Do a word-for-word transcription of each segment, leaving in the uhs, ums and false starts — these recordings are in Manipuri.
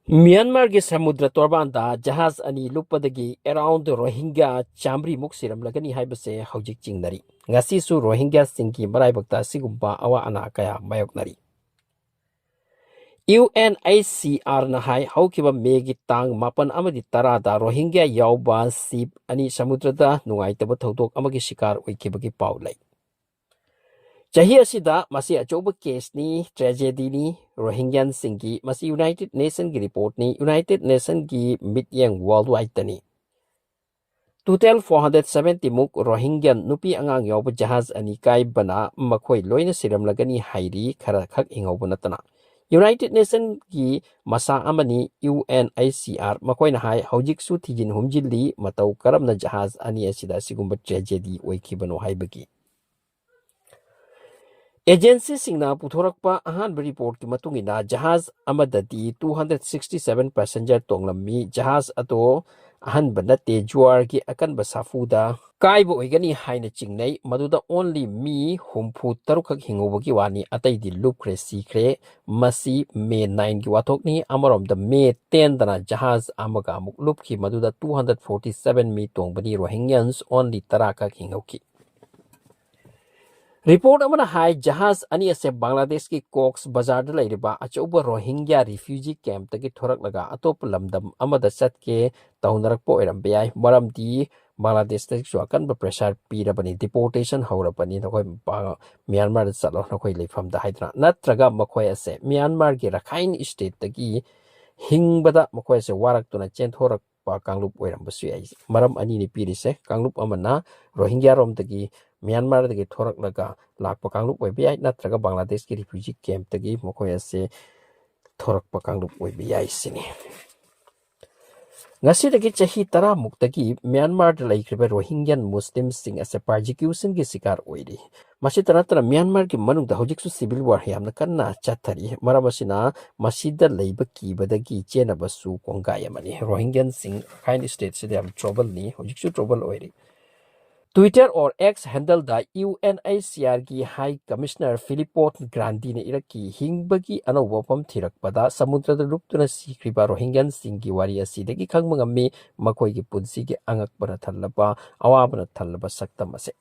ꯃ꯭ꯌꯥꯟꯃꯥꯔꯒꯤ ꯁꯃꯨꯗ꯭ꯔ ꯇꯣꯔꯕꯥꯟꯗ ꯖꯍꯥꯖ ꯑꯅꯤ ꯂꯨꯞꯄꯗꯒꯤ around ꯔꯣꯍꯤꯡꯒ꯭ꯌꯥ ꯆꯥꯃꯔꯤꯃꯨꯛ ꯁꯤꯔꯝꯂꯒꯅꯤ ꯍꯥꯏꯕꯁꯦ ꯍꯧꯖꯤꯛ ꯆꯤꯡꯅꯔꯤ꯫ ꯉꯁꯤꯁꯨ ꯔꯣꯍꯤꯡꯒ꯭ꯌꯥꯁꯤꯡꯒꯤ ꯃꯔꯥꯏꯕꯛꯇ ꯑꯁꯤꯒꯨꯝꯕ ꯑꯋꯥ ꯑꯅꯥ ꯀꯌꯥ ꯃꯥꯌꯣꯛꯅꯔꯤ꯫ ꯌꯨ ꯑꯦꯟ ꯑꯩꯆ ꯁꯤ ꯑꯥꯔꯅ ꯍꯥꯏ, ꯍꯧꯈꯤꯕ ꯃꯦꯒꯤ ꯇꯥꯡ ꯃꯥꯄꯟ ꯑꯃꯗꯤ ꯇꯔꯥꯗ ꯔꯣꯍꯤꯡꯒ꯭ꯌꯥ ꯌꯥꯎꯕ ship ꯑꯅꯤ ꯁꯃꯨꯗ꯭ꯔꯗ ꯅꯨꯡꯉꯥꯏꯇꯕ ꯊꯧꯗꯣꯛ ꯑꯃꯒꯤ ꯁꯤꯀꯥꯔ ꯑꯣꯏꯈꯤꯕꯒꯤ ꯄꯥꯎ ꯂꯩ꯫ ꯆꯍꯤ ꯑꯁꯤꯗ ꯃꯁꯤ ꯑꯆꯧꯕ caseꯅꯤ, tragedyꯅꯤ꯫ ꯔꯣꯍꯤꯡꯒ꯭ꯌꯥꯟꯁꯤꯡꯒꯤ ꯃꯁꯤ United Nationꯒꯤ reportꯅꯤ, United Nationꯒꯤ ꯃꯤꯠꯌꯦꯡ worldwideꯇꯅꯤ꯫ Total four hundred seventy ꯃꯨꯛ ꯔꯣꯍꯤꯡꯒ꯭ꯌꯥꯟ ꯅꯨꯄꯤ ꯑꯉꯥꯡ ꯌꯥꯎꯕ ꯖꯍꯥꯖ ꯑꯅꯤ ꯀꯥꯏꯕꯅ ꯃꯈꯣꯏ ꯂꯣꯏꯅ ꯁꯤꯔꯝꯂꯒꯅꯤ ꯍꯥꯏꯔꯤ, ꯈꯔ ꯈꯛ ꯍꯤꯡꯍꯧꯕ ꯅꯠꯇꯅ꯫ United Nationꯒꯤ ꯃꯁꯥ ꯑꯃꯅꯤ, U N H C R, ꯃꯈꯣꯏꯅ ꯍꯥꯏ ꯍꯧꯖꯤꯛꯁꯨ ꯊꯤꯖꯤꯟ ꯍꯨꯝꯖꯤꯜꯂꯤ ꯃꯇꯧ ꯀꯔꯝꯅ ꯖꯍꯥꯖ ꯑꯅꯤ ꯑꯁꯤꯗ ꯑꯁꯤꯒꯨꯝꯕ tragedy ꯑꯣꯏꯈꯤꯕꯅꯣ ꯍꯥꯏꯕꯒꯤ꯫ Agencyꯁꯤꯡꯅ ꯄꯨꯊꯣꯔꯛꯄ ꯑꯍꯥꯟꯕ reportꯀꯤ ꯃꯇꯨꯡ ꯏꯟꯅ ꯖꯍꯥꯖ ꯑꯃꯗꯗꯤ two hundred sixty seven passenger ꯇꯣꯡꯂꯝꯃꯤ꯫ ꯖꯍꯥꯖ ꯑꯗꯣ ꯑꯍꯟꯕ ꯅꯠꯇꯦ, ꯖꯨꯋꯥꯔꯒꯤ ꯑꯀꯟꯕ ꯁꯥꯐꯨꯗ ꯀꯥꯏꯕ ꯑꯣꯏꯒꯅꯤ ꯍꯥꯏꯅ ꯆꯤꯡꯅꯩ꯫ ꯃꯗꯨꯗ only ꯃꯤ ꯍꯨꯝꯐꯨ ꯇꯔꯨꯛꯈꯛ ꯍꯤꯡꯍꯧꯕꯒꯤ ꯋꯥꯅꯤ, ꯑꯇꯩꯗꯤ ꯂꯨꯞꯈ꯭ꯔꯦ, ꯁꯤꯈ꯭ꯔꯦ꯫ ꯃꯁꯤ May nineꯒꯤ ꯋꯥꯊꯣꯛꯅꯤ꯫ ꯑꯃꯔꯣꯝꯗ May tenꯗꯅ ꯖꯍꯥꯖ ꯑꯃꯒ ꯑꯃꯨꯛ ꯂꯨꯞꯈꯤ, ꯃꯗꯨꯗ two hundred forty seven ꯃꯤ ꯇꯣꯡꯕꯅꯤ, Rohingyans only ꯇꯔꯥꯈꯛ ꯍꯤꯡꯍꯧꯈꯤ꯫ Report ꯑꯃꯅ ꯍꯥꯏ, ꯖꯍꯥꯖ ꯑꯅꯤ ꯑꯁꯦ ꯕꯪꯒ꯭ꯂꯥꯗꯦꯁꯀꯤ ꯀꯣꯛꯁ ꯕꯖꯥꯔꯗ ꯂꯩꯔꯤꯕ ꯑꯆꯧꯕ ꯔꯣꯍꯤꯡꯒ꯭ꯌꯥ refugee campꯇꯒꯤ ꯊꯣꯔꯛꯂꯒ ꯑꯇꯣꯞꯄ ꯂꯝꯗꯝ ꯑꯃꯗ ꯆꯠꯀꯦ ꯇꯧꯅꯔꯛꯄ ꯑꯣꯏꯔꯝꯕ ꯌꯥꯏ, ꯃꯔꯝꯗꯤ ꯕꯪꯒ꯭ꯂꯥꯗꯦꯁꯇꯁꯨ ꯑꯀꯟꯕ pressure ꯄꯤꯔꯕꯅꯤ, deportation ꯍꯧꯔꯕꯅꯤ, ꯅꯈꯣꯏ ꯕ-, ꯃ꯭ꯌꯥꯟꯃꯥꯔꯗ ꯆꯠꯂꯣ, ꯅꯈꯣꯏ ꯂꯩꯐꯝꯗ ꯍꯥꯏꯗꯨꯅ꯫ ꯅꯠꯇ꯭ꯔꯒ ꯃꯈꯣꯏ ꯑꯁꯦ ꯃ꯭ꯌꯥꯟꯃꯥꯔꯒꯤ ꯔꯈꯥꯏꯟ stateꯇꯒꯤ ꯍꯤꯡꯕꯗ ꯃꯈꯣꯏ ꯑꯁꯦ ꯋꯥꯔꯛꯇꯨꯅ ꯆꯦꯟꯊꯣꯔꯛꯄ ꯀꯥꯡꯂꯨꯞ ꯑꯣꯏꯔꯝꯕꯁꯨ ꯌꯥꯏ꯫ ꯃꯔꯝ ꯑꯅꯤꯅꯤ ꯄꯤꯔꯤꯁꯦ꯫ ꯀꯥꯡꯂꯨꯞ ꯑꯃꯅ ꯔꯣꯍꯤꯡꯒ꯭ꯌꯥꯔꯣꯝꯗꯒꯤ, ꯃ꯭ꯌꯥꯟꯃꯥꯔꯗꯒꯤ ꯊꯣꯔꯛꯂꯒ ꯂꯥꯛꯄ ꯀꯥꯡꯂꯨꯞ ꯑꯣꯏꯕ ꯌꯥꯏ, ꯅꯠꯇ꯭ꯔꯒ ꯕꯪꯒ꯭ꯂꯥꯗꯦꯁꯀꯤ refugee campꯇꯒꯤ ꯃꯈꯣꯏ ꯑꯁꯦ ꯊꯣꯔꯛꯄ ꯀꯥꯡꯂꯨꯞ ꯑꯣꯏꯕ ꯌꯥꯏ ꯁꯤꯅꯤ꯫ ꯉꯁꯤꯗꯒꯤ ꯆꯍꯤ ꯇꯔꯥꯃꯨꯛꯇꯒꯤ ꯃ꯭ꯌꯥꯟꯃꯥꯔꯗ ꯂꯩꯈ꯭ꯔꯤꯕ ꯔꯣꯍꯤꯡꯒ꯭ꯌꯟ ꯃꯨꯁꯂꯤꯝꯁꯤꯡ ꯑꯁꯦ persecutionꯒꯤ ꯁꯤꯀꯥꯔ ꯑꯣꯏꯔꯤ꯫ ꯃꯁꯤꯇ ꯅꯠꯇꯅ ꯃ꯭ꯌꯥꯟꯃꯥꯔꯒꯤ ꯃꯅꯨꯡꯗ ꯍꯧꯖꯤꯛꯁꯨ civil war ꯌꯥꯝꯅ ꯀꯟꯅ ꯆꯠꯊꯔꯤ꯫ ꯃꯔꯝ ꯑꯁꯤꯅ ꯃꯁꯤꯗ ꯂꯩꯕ ꯀꯤꯕꯗꯒꯤ ꯆꯦꯟꯅꯕꯁꯨ ꯀꯣꯡꯒꯥꯏ ꯑꯃꯅꯤ꯫ ꯔꯣꯍꯤꯡꯒ꯭ꯌꯟꯁꯤꯡ ꯔꯈꯥꯏꯟ stateꯁꯤꯗ ꯌꯥꯝ troubleꯅꯤ, ꯍꯧꯖꯤꯛꯁꯨ trouble ꯑꯣꯏꯔꯤ꯫ Twitter or X handle the UNHCR ꯒꯤ High Commissioner Filippo Grandi ꯅ ꯏꯔꯛꯈꯤ, ꯍꯤꯡꯕꯒꯤ ꯑꯅꯧꯕ ꯃꯐꯝ ꯊꯤꯔꯛꯄꯗ ꯁꯃꯨꯗ꯭ꯔꯗ ꯂꯨꯞꯇꯨꯅ ꯁꯤꯈ꯭ꯔꯤꯕ ꯔꯣꯍꯤꯡꯒ꯭ꯌꯟꯁꯤꯡꯒꯤ ꯋꯥꯔꯤ ꯑꯁꯤꯗꯒꯤ ꯈꯪꯕ ꯉꯝꯃꯤ, ꯃꯈꯣꯏꯒꯤ ꯄꯨꯟꯁꯤꯒꯤ ꯑꯉꯛꯄꯅ ꯊꯜꯂꯕ, ꯑꯋꯥꯕꯅ ꯊꯜꯂꯕ ꯁꯛꯇꯝ ꯑꯁꯦ꯫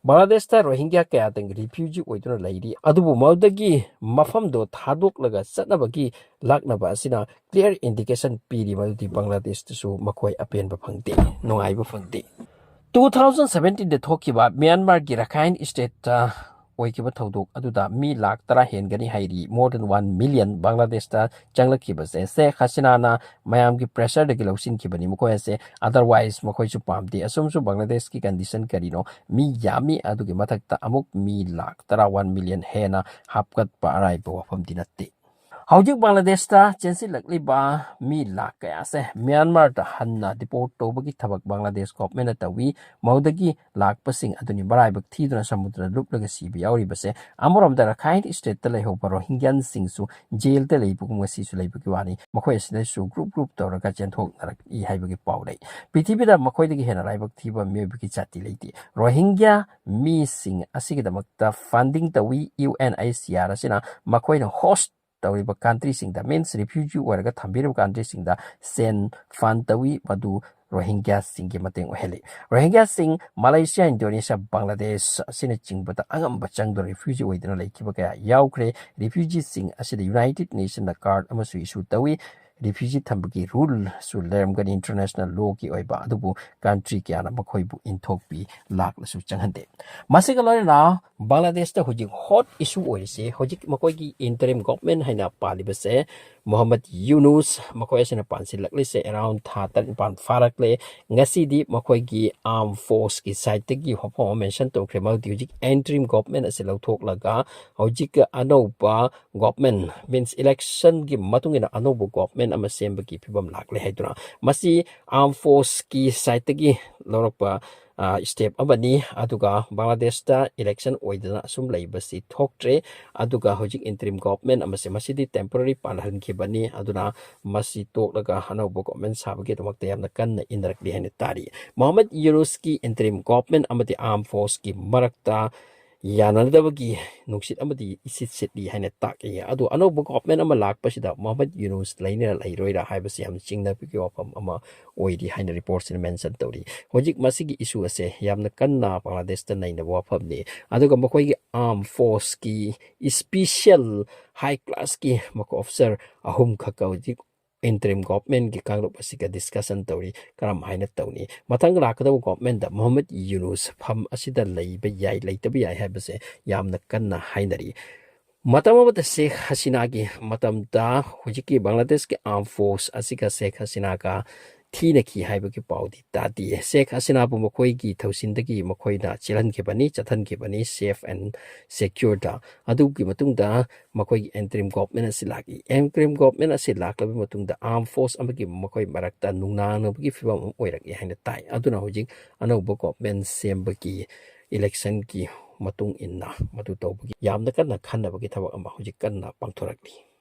ꯕꯪꯒ꯭ꯂꯥꯗꯦꯁꯇ ꯔꯣꯍꯤꯡꯒ꯭ꯌꯥ ꯀꯌꯥꯗꯪ refugee ꯑꯣꯏꯗꯨꯅ ꯂꯩꯔꯤ, ꯑꯗꯨꯕꯨ ꯃꯗꯨꯗꯒꯤ ꯃꯐꯝꯗꯣ ꯊꯥꯗꯣꯛꯂꯒ ꯆꯠꯅꯕꯒꯤ ꯂꯥꯛꯅꯕ ꯑꯁꯤꯅ clear indication ꯄꯤꯔꯤ ꯃꯗꯨꯗꯤ ꯕꯪꯒ꯭ꯂꯥꯗꯦꯁꯇꯁꯨ ꯃꯈꯣꯏ ꯑꯄꯦꯟꯕ ꯐꯪꯗꯦ, ꯅꯨꯡꯉꯥꯏꯕ ꯐꯪꯗꯦ꯫ Two thousand seventeen ꯗ ꯊꯣꯛꯈꯤꯕ ꯃ꯭ꯌꯥꯟꯃꯥꯔꯒꯤ ꯔꯈꯥꯏꯟ state ꯇ ꯑꯣꯏꯈꯤꯕ ꯊꯧꯗꯣꯛ ꯑꯗꯨꯗ ꯃꯤ ꯂꯥꯈ ꯇꯔꯥ ꯍꯦꯟꯒꯅꯤ ꯍꯥꯏꯔꯤ, more than one million ꯕꯪꯒ꯭ꯂꯥꯗꯦꯁꯇ ꯆꯪꯂꯛꯈꯤꯕꯁꯦ꯫ ꯁꯦꯈ ꯍꯁꯤꯅꯥꯅ ꯃꯌꯥꯝꯒꯤ pressure ꯗꯒꯤ ꯂꯧꯁꯤꯟꯈꯤꯕꯅꯤ ꯃꯈꯣꯏ ꯑꯁꯦ, otherwise ꯃꯈꯣꯏꯁꯨ ꯄꯥꯝꯗꯦ꯫ ꯑꯁꯨꯝꯁꯨ ꯕꯪꯒ꯭ꯂꯥꯗꯦꯁꯀꯤ condition ꯀꯔꯤꯅꯣ, ꯃꯤ ꯌꯥꯝꯃꯤ, ꯑꯗꯨꯒꯤ ꯃꯊꯛꯇ ꯑꯃꯨꯛ ꯃꯤ ꯂꯥꯈ ꯇꯔꯥ, one million ꯍꯦꯟꯅ ꯍꯥꯞꯀꯠꯄ ꯑꯔꯥꯏꯕ ꯋꯥꯐꯝꯗꯤ ꯅꯠꯇꯦ꯫ ꯍꯧꯖꯤꯛ ꯕꯪꯒ꯭ꯂꯥꯗꯦꯁꯇ ꯆꯦꯟꯁꯤꯜꯂꯛꯂꯤꯕ ꯃꯤ ꯂꯥꯈ ꯀꯌꯥꯁꯦ ꯃ꯭ꯌꯥꯟꯃꯥꯔꯗ ꯍꯟꯅ deport ꯇꯧꯕꯒꯤ ꯊꯕꯛ ꯕꯪꯒ꯭ꯂꯥꯗꯦꯁ government ꯅ ꯇꯧꯏ꯫ ꯃꯗꯨꯗꯒꯤ ꯂꯥꯛꯄꯁꯤꯡ ꯑꯗꯨꯅꯤ ꯃꯔꯥꯏꯕꯛ ꯊꯤꯗꯨꯅ ꯁꯃꯨꯗ꯭ꯔꯗ ꯂꯨꯞꯂꯒ ꯁꯤꯕ ꯌꯥꯎꯔꯤꯕꯁꯦ꯫ ꯑꯃꯔꯣꯝꯗ ꯔꯈꯥꯏꯟ state ꯇ ꯂꯩꯍꯧꯕ ꯔꯣꯍꯤꯡꯒ꯭ꯌꯟꯁꯤꯡꯁꯨ ꯖꯦꯜꯗ ꯂꯩꯕꯒꯨꯝ ꯉꯁꯤꯁꯨ ꯂꯩꯕꯒꯤ ꯋꯥꯅꯤ꯫ ꯃꯈꯣꯏ ꯑꯁꯤꯗꯁꯨ group group ꯇꯧꯔꯒ ꯆꯦꯟꯊꯣꯛꯅꯔꯛꯏ ꯍꯥꯏꯕꯒꯤ ꯄꯥꯎ ꯂꯩ꯫ ꯄ꯭ꯔꯤꯊꯤꯕꯤꯗ ꯃꯈꯣꯏꯗꯒꯤ ꯍꯦꯟꯅ ꯂꯥꯏꯕꯛ ꯊꯤꯕ ꯃꯤꯑꯣꯏꯕꯒꯤ ꯖꯥꯇꯤ ꯂꯩꯇꯦ꯫ ꯔꯣꯍꯤꯡꯒ꯭ꯌꯥ ꯃꯤꯁꯤꯡ ꯑꯁꯤꯒꯤꯗꯃꯛꯇ funding ꯇꯧꯏ UNHCR ꯑꯁꯤꯅ꯫ ꯃꯈꯣꯏꯅ host ꯇꯧꯔꯤꯕ country ꯁꯤꯡꯗ, means refugee ꯑꯣꯏꯔꯒ ꯊꯝꯕꯤꯔꯤꯕ country ꯁꯤꯡꯗ ꯁꯦꯟ fund ꯇꯧꯏ, ꯃꯗꯨ ꯔꯣꯍꯤꯡꯒ꯭ꯌꯥꯁꯤꯡꯒꯤ ꯃꯇꯦꯡ ꯑꯣꯏꯍꯜꯂꯤ꯫ ꯔꯣꯍꯤꯡꯒ꯭ꯌꯥꯁꯤꯡ ꯃꯂꯥꯏꯁꯤꯌꯥ, ꯏꯟꯗꯣꯅꯦꯁꯤꯌꯥ, ꯕꯪꯒ꯭ꯂꯥꯗꯦꯁ ꯑꯁꯤꯅꯆꯤꯡꯕꯗ ꯑꯉꯝꯕ ꯆꯪꯗꯨꯅ refugee ꯑꯣꯏꯗꯨꯅ ꯂꯩꯈꯤꯕ ꯀꯌꯥ ꯌꯥꯎꯈ꯭ꯔꯦ꯫ Refugee ꯁꯤꯡ ꯑꯁꯤꯗ United Nation ꯅ card ꯑꯃꯁꯨ issue ꯇꯧꯏ꯫ Refugee ꯊꯝꯕꯒꯤ rule ꯁꯨ ꯂꯩꯔꯝꯒꯅꯤ international law ꯒꯤ ꯑꯣꯏꯕ, ꯑꯗꯨꯕꯨ country ꯀꯌꯥꯅ ꯃꯈꯣꯏꯕꯨ ꯏꯟꯊꯣꯛꯄꯤ, ꯂꯥꯛꯂꯁꯨ ꯆꯪꯍꯟꯗꯦ꯫ ꯃꯁꯤꯒ ꯂꯣꯏꯅꯅ ꯕꯪꯒ꯭ꯂꯥꯗꯦꯁꯇ ꯍꯧꯖꯤꯛ hot issue ꯑꯣꯏꯔꯤꯁꯦ, ꯍꯧꯖꯤꯛ ꯃꯈꯣꯏꯒꯤ interim government ꯍꯥꯏꯅ ꯄꯥꯜꯂꯤꯕꯁꯦ, ꯃꯣꯍꯝꯃꯗ ꯌꯨꯅꯨꯁ, ꯃꯈꯣꯏ ꯑꯁꯤꯅ ꯄꯥꯟꯁꯤꯜꯂꯛꯂꯤꯁꯦ around ꯊꯥ ꯇꯔꯦꯠ ꯅꯤꯄꯥꯟ ꯐꯥꯔꯛꯂꯦ꯫ ꯉꯁꯤꯗꯤ ꯃꯈꯣꯏꯒꯤ armed force ꯀꯤ side ꯇꯒꯤ ꯋꯥꯐꯝ ꯑꯃ mention ꯇꯧꯈ꯭ꯔꯦ, ꯃꯗꯨꯗꯤ ꯍꯧꯖꯤꯛ interim government ꯑꯁꯤ ꯂꯧꯊꯣꯛꯂꯒ ꯍꯧꯖꯤꯛ ꯑꯅꯧꯕ government, means election ꯒꯤ ꯃꯇꯨꯡ ꯏꯟꯅ ꯑꯅꯧꯕ government ꯑꯃ ꯁꯦꯝꯕꯒꯤ ꯐꯤꯕꯝ ꯂꯥꯛꯂꯦ ꯍꯥꯏꯗꯨꯅ꯫ ꯃꯁꯤ armed force ꯀꯤ side ꯇꯒꯤ ꯂꯧꯔꯛꯄ ꯁ꯭ꯇꯦꯞ ꯑꯃꯅꯤ꯫ ꯑꯗꯨꯒ ꯕꯪꯒ꯭ꯂꯥꯗꯦꯁꯇ ꯏꯂꯦꯛꯁꯟ ꯑꯣꯏꯗꯅ ꯑꯁꯨꯝ ꯂꯩꯕꯁꯤ ꯊꯣꯛꯇ꯭ꯔꯦ꯫ ꯑꯗꯨꯒ ꯍꯧꯖꯤꯛ ꯏꯟꯇꯔꯤꯝ ꯒꯣꯚꯔꯟꯃꯦꯟꯠ ꯑꯃꯁꯦ ꯃꯁꯤꯗꯤ ꯇꯦꯝꯄꯣꯔꯔꯤ ꯄꯥꯜꯍꯟꯈꯤꯕꯅꯤ꯫ ꯑꯗꯨꯅ ꯃꯁꯤ ꯇꯣꯛꯂꯒ ꯑꯅꯧꯕ ꯒꯣꯚꯔꯟꯃꯦꯟꯠ ꯁꯥꯕꯒꯤꯗꯃꯛꯇ ꯌꯥꯝꯅ ꯀꯟꯅ ꯏꯟꯅꯔꯛꯂꯤ ꯍꯥꯏꯅ ꯇꯥꯔꯤ꯫ ꯃꯣꯍꯝꯃꯗ ꯌꯨꯅꯨꯁꯀꯤ ꯏꯟꯇꯔꯤꯝ ꯒꯣꯚꯔꯟꯃꯦꯟꯠ ꯑꯃꯗꯤ ꯑꯥꯔꯝ ꯐꯣꯔꯁꯀꯤ ꯃꯔꯛꯇ ꯌꯥꯅꯗꯕꯒꯤ ꯅꯨꯡꯁꯤꯠ ꯑꯃꯗꯤ ꯏꯁꯤꯠ ꯁꯤꯠꯂꯤ ꯍꯥꯏꯅ ꯇꯥꯛꯏ꯫ ꯑꯗꯨ ꯑꯅꯧꯕ ꯒꯣꯚꯔꯟꯃꯦꯟꯠ ꯑꯃ ꯂꯥꯛꯄꯁꯤꯗ ꯃꯣꯍꯝꯃꯗ ꯌꯨꯅꯨꯁ ꯂꯩꯅꯤꯔ ꯂꯩꯔꯣꯏꯔꯥ ꯍꯥꯏꯕꯁꯤ ꯌꯥꯝꯅ ꯆꯤꯡꯅꯕꯒꯤ ꯋꯥꯐꯝ ꯑꯃ ꯑꯣꯏꯔꯤ ꯍꯥꯏꯅ ꯔꯤꯄꯣꯔꯠꯁꯤꯅ ꯃꯦꯟꯁꯟ ꯇꯧꯔꯤ꯫ ꯍꯧꯖꯤꯛ ꯃꯁꯤꯒꯤ ꯏꯁꯨ ꯑꯁꯦ ꯌꯥꯝꯅ ꯀꯟꯅ ꯕꯪꯒ꯭ꯂꯥꯗꯦꯁꯇ ꯅꯩꯅꯕ ꯋꯥꯐꯝꯅꯤ꯫ ꯑꯗꯨꯒ ꯃꯈꯣꯏꯒꯤ ꯑꯥꯔꯝ ꯐꯣꯔꯁꯀꯤ ꯏꯁꯄꯤꯁꯤꯌꯦꯜ ꯍꯥꯏ ꯀ꯭ꯂꯥꯁꯀꯤ ꯃꯈꯣꯏ ꯑꯣꯐꯤꯁꯔ ꯑꯍꯨꯝ ꯈꯛꯀ ꯍꯧꯖꯤꯛ ꯏꯟꯇꯔꯤꯝ ꯒꯣꯚꯔꯟꯃꯦꯟꯠꯀꯤ ꯀꯥꯡꯂꯨꯞ ꯑꯁꯤꯒ ꯗꯤꯁꯀꯁꯟ ꯇꯧꯔꯤ, ꯀꯔꯝ ꯍꯥꯏꯅ ꯇꯧꯅꯤ꯫ ꯃꯊꯪ ꯂꯥꯛꯀꯗꯕ ꯒꯣꯚꯔꯟꯃꯦꯟꯠꯇ ꯃꯣꯍꯝꯃꯗ ꯌꯨꯅꯨꯁ ꯐꯝ ꯑꯁꯤꯗ ꯂꯩꯕ ꯌꯥꯏ, ꯂꯩꯇꯕ ꯌꯥꯏ ꯍꯥꯏꯕꯁꯦ ꯌꯥꯝꯅ ꯀꯟꯅ ꯍꯥꯏꯅꯔꯤ꯫ ꯃꯇꯝ ꯑꯃꯗ ꯁꯦꯈ ꯍꯁꯤꯅꯥꯒꯤ ꯃꯇꯝꯗ ꯍꯧꯖꯤꯛꯀꯤ ꯕꯪꯒ꯭ꯂꯥꯗꯦꯁꯀꯤ ꯑꯥꯔꯝ ꯐꯣꯔꯁ ꯑꯁꯤꯒ ꯁꯦꯈ ꯍꯁꯤꯅꯥꯒ ꯊꯤꯅꯈꯤ ꯍꯥꯏꯕꯒꯤ ꯄꯥꯎꯗꯤ ꯇꯥꯗꯦ꯫ ꯁꯦꯈ ꯍꯁꯤꯅꯥꯕꯨ ꯃꯈꯣꯏꯒꯤ ꯊꯧꯁꯤꯟꯗꯒꯤ ꯃꯈꯣꯏꯅ ꯆꯦꯜꯍꯟꯈꯤꯕꯅꯤ, ꯆꯠꯍꯟꯈꯤꯕꯅꯤ, ꯁꯦꯐ ꯑꯦꯟ ꯁꯦꯀ꯭ꯌꯨꯔꯗ꯫ ꯑꯗꯨꯒꯤ ꯃꯇꯨꯡꯗ ꯃꯈꯣꯏꯒꯤ ꯏꯟꯇꯔꯤꯝ ꯒꯣꯚꯔꯟꯃꯦꯟꯠ ꯑꯁꯤ ꯂꯥꯛꯏ꯫ ꯏꯟꯇꯔꯤꯝ ꯒꯣꯚꯔꯟꯃꯦꯟꯠ ꯑꯁꯤ ꯂꯥꯛꯂꯕ ꯃꯇꯨꯡꯗ ꯑꯥꯔꯝ ꯐꯣꯔꯁ ꯑꯃꯒꯤ ꯃꯈꯣꯏ ꯃꯔꯛꯇ ꯅꯨꯡꯅꯥꯡꯅꯕꯒꯤ ꯐꯤꯕꯝ ꯑꯃ ꯑꯣꯏꯔꯛꯏ ꯍꯥꯏꯅ ꯇꯥꯏ꯫ ꯑꯗꯨꯅ ꯍꯧꯖꯤꯛ ꯑꯅꯧꯕ ꯒꯣꯚꯔꯟꯃꯦꯟꯠ ꯁꯦꯝꯕꯒꯤ ꯏꯂꯦꯛꯁꯟꯒꯤ ꯃꯇꯨꯡ ꯏꯟꯅ ꯃꯗꯨ ꯇꯧꯕꯒꯤ ꯌꯥꯝꯅ ꯀꯟꯅ ꯈꯟꯅꯕꯒꯤ ꯊꯕꯛ ꯑꯃ ꯍꯧꯖꯤꯛ ꯀꯟꯅ ꯄꯥꯡꯊꯣꯔꯛꯂꯤ꯫